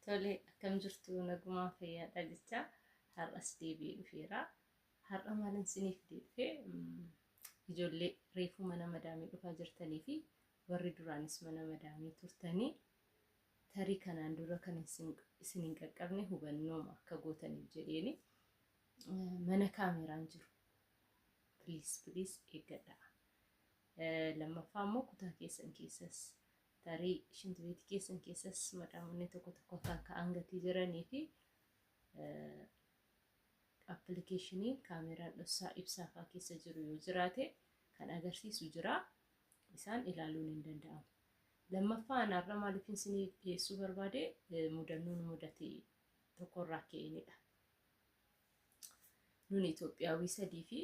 Tole, akkam jirtu? Nagumaa, fayyaadha jecha har'as deebi'ee dhufeera. Har'a maalin isiniif dhufe? Ijoollee reefuu mana madaamii dhufaa jirtanii fi warri duraanis mana madaamii turtanii, tarii kanaan dura kan isin hin qaqqabne hubannooma akka gootaniif jedheeni, mana kaameraan jiru please, please eeggadhaa. Lammaffaa immoo kutaa keessan keessas, tarii shintibeetii keessan keessas madaamonni tokko tokko kan ka'an gatii jiranii fi appilikeeshinii kaameraan dhoksaa ibsaa fa'aa keessa jiru yoo jiraate kan agarsiisu jira. Isaan ilaaluun hin danda'amu. Lammaffaa anaarra maaliif isinii dhiyeessuu barbaade, mudannoon mudate tokkorraa ka'eenidha. Nuni Itoophiyaawii sadii fi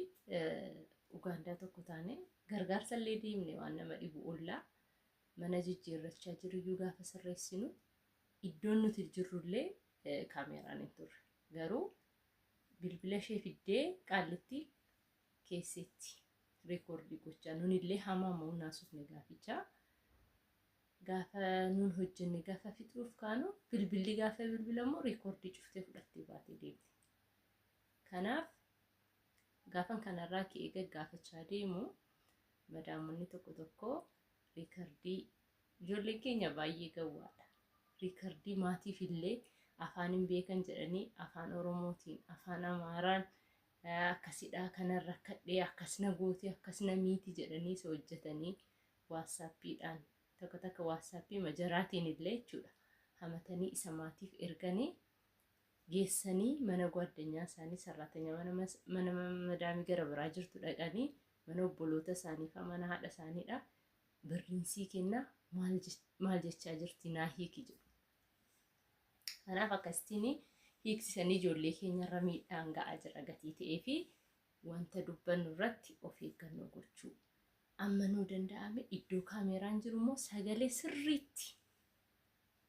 Ugaandaa tokko taane gargaarsa illee deemne. Waan nama dhibu, ollaa mana jijjiirrachaa jiruyyuu gaafa sirreessinu iddoon nuti jirrullee kaameraan hin turre. Garuu bilbila ishee fiddee qaallitti keessetti record gochaa, nunillee hamaa moo naasufne gaafichaa. Gaafa nun hojjenne, gaafa fixuuf kaanu, bilbilli gaafa bilbilamu record cuftee fudhattee baatee deemte. Kanaaf gaafan kanarraa ka'ee gaggaafachaa deemu, madaamonni tokko tokko record, ijoolleen keenya baay'ee gawwaadha. Record maatiif illee afaan hin beekan jedhanii afaan Oromootiin, afaan Amaaraan akkasidhaa, kanarra rakkadhee, akkas na goote, akkas na miiti jedhanii isa hojjetanii WhatsAppiidhaan, tokko takka WhatsAppii majaraatiin illee jechuudha. Hamatanii isa maatiif erganii geessanii mana gwaaddanyaa isaanii, sarraatanya mana madaamii gara biraa jirtu dhaqanii, mana obboloota isaanii fi mana haadha isaaniidha. Birriinsii kennaa, maal jechaa jirti, naa hiiki jedhu. Kanaaf akkasitiin hiiksisanii ijoollee keenyarra miidhaan ga'aa jira gatii ta'ee fi wanta dubbannu irratti of eeggannoo gochuu. Amma nuu danda'ame iddoo kaameraan jiru immoo sagalee sirriitti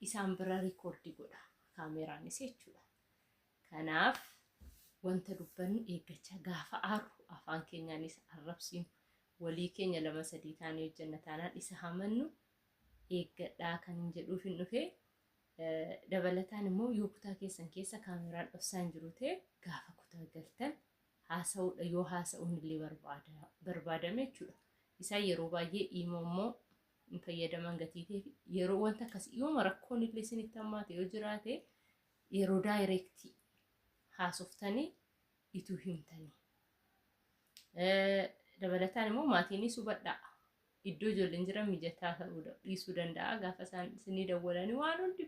isaan bira record godha kaameraanis jechuudha. Kanaaf wanta dubbannu eeggachaa, gaafa aarru afaan keenyaanis arrabsinu, walii keenya lama sadii taanee hojjenna taanaan isa hamannu eeggadhaa kan hin jedhuuf hin dhufee. Dabalataan immoo yoo kutaa keessan keessa kaameraan dhoksaan jiru ta'e, gaafa kutaa galtan haasa'uudha, yoo haasa'uun illee barbaadame jechuudha. Isaan yeroo baay'ee imo immoo hin fayyadaman gatii ta'eef, yeroo wanta akkasii yooma rakkoon illee isinitti hammaate yoo jiraate, yeroo direct haasoftanii ituu himtanii. Dabalataan immoo maatiinis hubadhaa. Iddoo ijoolleen jiran mijataa ta'uu dhiisuu danda'a. Gaafa isaan isinii dawwalanii waan hundi